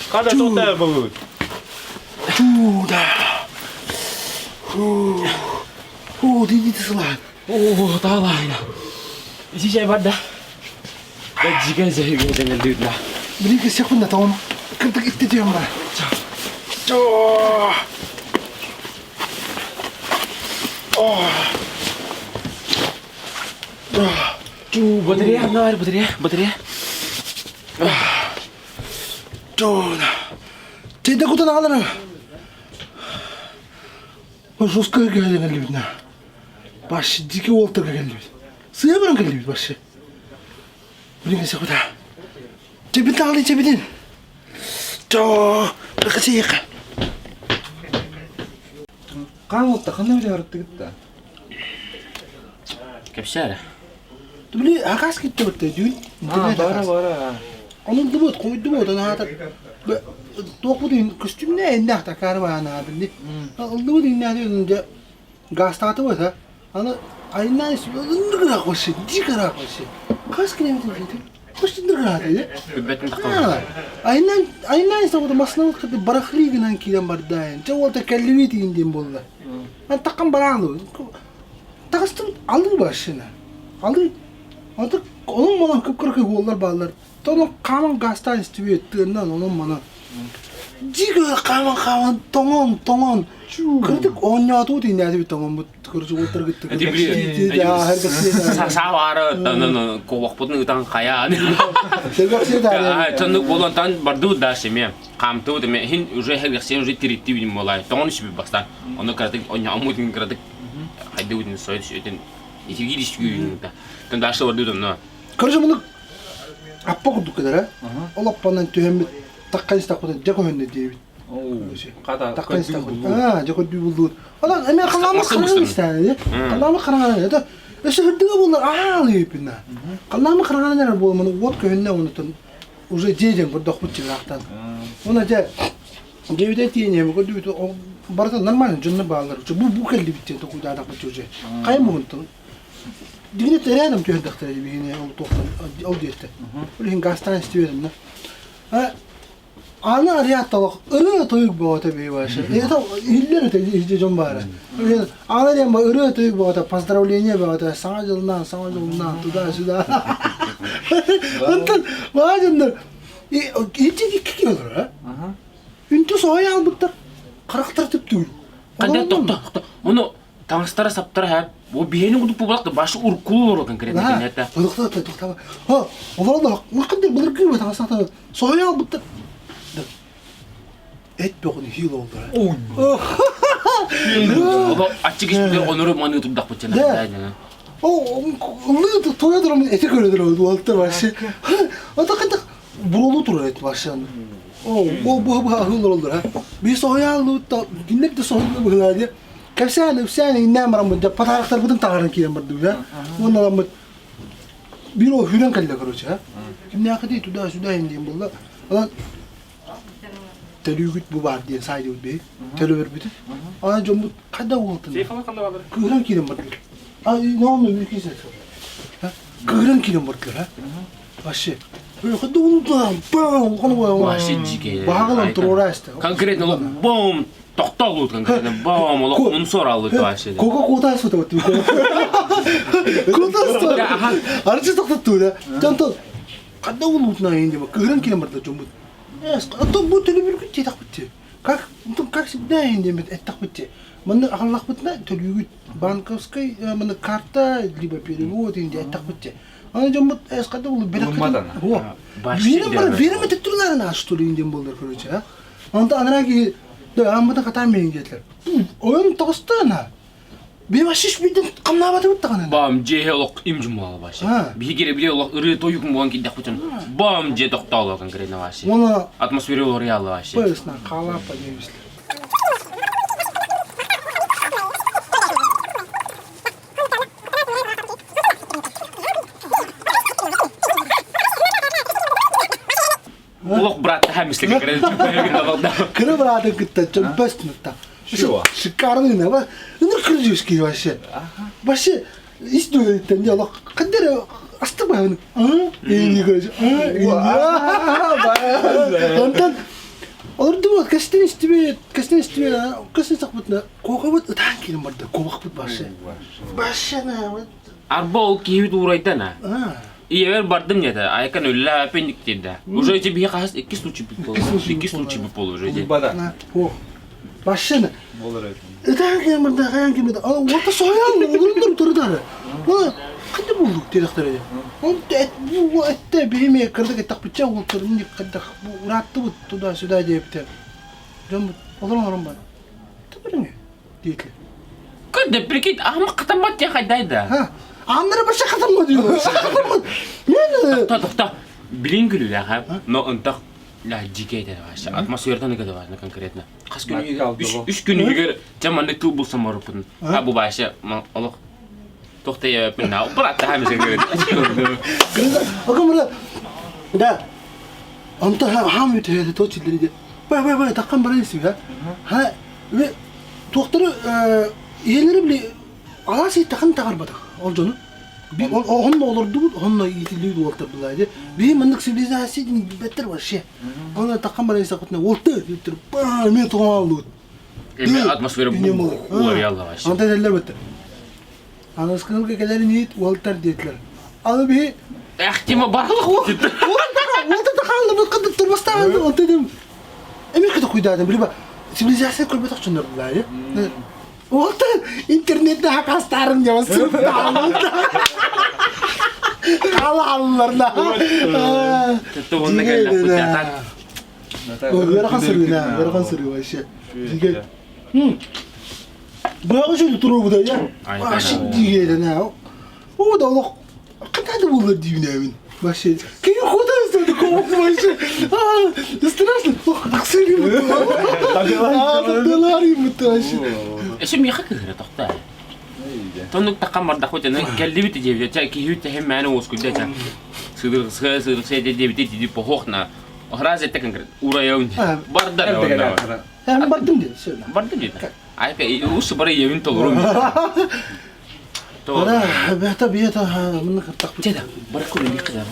Хада тота бугут. Чуда. О, дидите сылаан. О, таалаайна. Ити чай бар да. Да жиген зэһиген зэнэлдүүтна. Билиги секунда тоҕом кырдык итти диэн бар. Чо. О. Чу, батарея, нар, батарея, батарея. Чуда. Чайда кутан аҕалара. Жестко кэллибит на. Баш дикий уолтарга кэллибит. Сыа баран кэллибит башы. Билиҥҥи сахута. Чэбин таҕалыы чэбинин. Чоо, ыркасыйыка. Хаан уолта ханна билэ барыттыгыт да? Кэпсээ эрэ. Били хакас киттебит дүүн. Бара бара. Онулдубут, хойдубут, анаата туохпут көстүүмнэ эннээх такаары баана билли. Ыллыбыт иннээх дьэ Гаастаатыбыт а? Аны айнаан ынырык ыраах вообще, дико ыраах вообще. Хас километр этим? Хас ынырык ыраах этэ? Билбэтин тахталар. Айнаан айнаан сабыта массыына кытта барахли гынан киирэн бардаайын. Чэ уолта кэллибит иин диэн буолла. Ан таккан бараан Тахыстым алыы машина. Алыы. Онтон онон манан кып-кыракый уоллар бааллар. Тоно хааман гаастаан истибит тыыннан онон манан. Дико хааман хааман тоҥон тоҥон. Кырдык оонньоотубут ииннээтибит тоҥоммут короче уоттар кытта. Саавары куобахпытын ытан хайаан. Тоннук болон тан бардыбыт да семья. Хаамтыбыт эме хин уже хергексен уже тириттибин болай. Тоҥон үсүбүт бастаан. Ону кыратык онньооммутун кыратык хайдыбытын сойт сүтүн итиргиир үскүүн да. Тон дальше бардыбыт онно. Короче, муну аппа курдук кэлэр, Ол аппанан түһэммит таккан истэхпитин дьэ көһүннэ диэбит. Таккан истэхпит. Аа, дьэ көрдүү буллубут. Онон эмиэ халаамы хараҥа истээн, халаамы хараҥа это өссө үрдүгэ буоллар аалыйыппына. Халаамы хараҥа эрэ буолманы уот көһүннэ онутун уже дьиэ диэн көрдөхпүт чыгаахтан. Уна дьэ дьиэбитэ тиийэн көрдүбүт барыта нормально дьоннор бааллар. Бу бу кэллибит диэн токуйдаатахпыт уже. Хайа муһунтун Дигини рядом түһэрдэхтэрэ биһини ол туохтан ол диэттэ. Ол иһин газтаан истибэтим да. Аны арыйаатталах ырыа тойук бөҕөтө бии башы. Это иһиллэр этэ иһдьэ дьон баара. Аны диэн ба ырыа тойук бөҕөтө, поздравление бөҕөтө, саҥа дьылынан, саҥа дьылынан, туда-сюда. Онтон баа дьоннор ити икки киһи олорор, а? Үнтү соһуйа албыттар, харахтар түптүүр. Ханна тохто, Ону таҥастара саптара һээп бу биһиэни курдук буолбатах башы уруккулуу олорор конкретно киниэтэ Тохто тохто Ха олороллор маххын былыргы таҥастата соһуйа албыттар эт бөҕөнү хил олдура Оло аччык испитер онору маныы турдахпыт чана Ыллыы тоя турам эти көрөдөр уолта вообще. Ата кытык бурулу турар эт вообще. Ол бу бу аһыылар олдур ha. Би соһуйааллыбыт кинилэр да соһуйду быһылаа диye. Кэпсээн үпсээн иннээн бараммыт дьэ патарактарбытын таһааран киирэн бардыбыт ha. Уонна аламмыт бир ол хүрэн кэллэ короче ha. Кимнээхи туда сюда диэн буолла. Онон төлүүгүт бу баар диэн саайдыбыт биһи. Төлөбөрбүтүн. Онон дьоммут хайда уолтун. Кыыран киирэн бардылар. А, не Кыыран киирэн бардылар ha. Вообще. Вообще дикий. Баҕалан туруора эстэ. Конкретно бом тохтолут конкретно бом олох унсор аллыт вообще. Кока кота сута вот Кота сута. Арчы тоқтатту да. Жантон қанда улутна енді кыыран кирен барда жомбут. Ато бу төлөбүргүт тиэтахпыт Как как всегда енді эттахпыт Манны ахаллахпытна төлүүгүт банковской маны карта либо перевод инде эттахпыт Аны дьоммут эскада улу Улумматана. Берем бар, берем этип что ли инден болдыр, короче, а. Онда анара ки да амбыта катан мен диэтилер. Ойон тоҕустана. Би вообще биден камнабаты буттагана. Бам же олох им жумал вообще. Биһи кире биле олох ыры тойукун буган киддэх бутун. Бам же токтооло конкретно вообще. Оны атмосфера олор ялы вообще. Поясна калапа немислер. Олох брат хамислик Кыра браты кытта чөмпөс тынытта. Шикарный на Ну кыржишки вообще. Вообще ис дуйттан олох кандер. Астык баһын. Ини көрөж. Онтон олордубут, кэстен истибит, кэстен истибит, кэстен сахпытына, куокабыт ытаан киирэн барда, куобахпыт башы. Башына. Арба ол киһибит уурайдан а. Ийэбэр бардым диэтэ, айкан өллө аппендик диэдэ. Уже эти биһи хас икки случай буолла. Икки случай буолла уже эти. О, Машина. Ытаан киирэн барда, хайаан киирбит. Уолта соһуйан, олоруннар утары Ханна булдук диэтэхтэрэ. Ол бу этте биһи кырдык эттэхпитчэ уолтарын хайдах бу урааттыбыт туда-сюда диэбитэ. Дьон олорон олорон бар. Түбүрүҥэ диэтилэр. Кырды прикинь, ахмак катаммат диэн хайдай да. Ha. Аннары баша катаммат диyor. Катаммат. Мен Тохто, тохто. Билин күлүлээх, но ынтах ла дьикэй да вообще. Атмосфератан ыга да конкретно. Хас күн үс күн иһигэр дьэ маннык тыл булсам оруппутун. А бу вообще олох тохтайаппын на брат Окумра да онто хаам үтэ то чиллери бай бай бай таккан баран исига ха туохтары ийэлери били алаас ииттэхин таҕарбатах ол дьону онно олордубут онно иитиллибит уолтар былаа биһи маннык цивилизация диэн билбэттэр вообще Оны таккан баран истэхпитинэ уолты диэттэр баа эмиэ туҕааллыбыт. Эмиэ атмосфера уларыйалла вообще. Онтон этэллэр бөттө. Аныскылга кэлэрин иит уолтар диэтилэр. Аны биһи Эх, Тима барлық Уолта да хааллыбыт кытта турбастаан онтон дем эмиэ кытта куйдаатым билиба цивилизация көрбөтөх дьоннор булаайы. Уолта интернетте хакастаарым дьаба сырыттааллар. Хаалаллар да. Тотто кэллэ Ыарахан сырыына, ыарахан сырыы вообще. Дьигэ. Быраҕы шөйдү туруобута я. Вообще дьигэден а. О да олох қандай да болар деймін Вообще. Киһи куда это кого вообще? А, страшно. Ыксырым. А, табеларым вообще. Эше миэхэ кыһыра тохтоо. Тоннук таккан бардахпыт аны кэллибит диэбит чэ киһи тэһин мээнэ уоскуйда чэ сыдырсыа сыдырсыа диэбити диди похох на раз это конкретно урайын барда Hem бардым диye. бардым диye айка ус бары евин толорум Ара, бэта бэта мына кыртах. Чэ да, баракку билик кызар.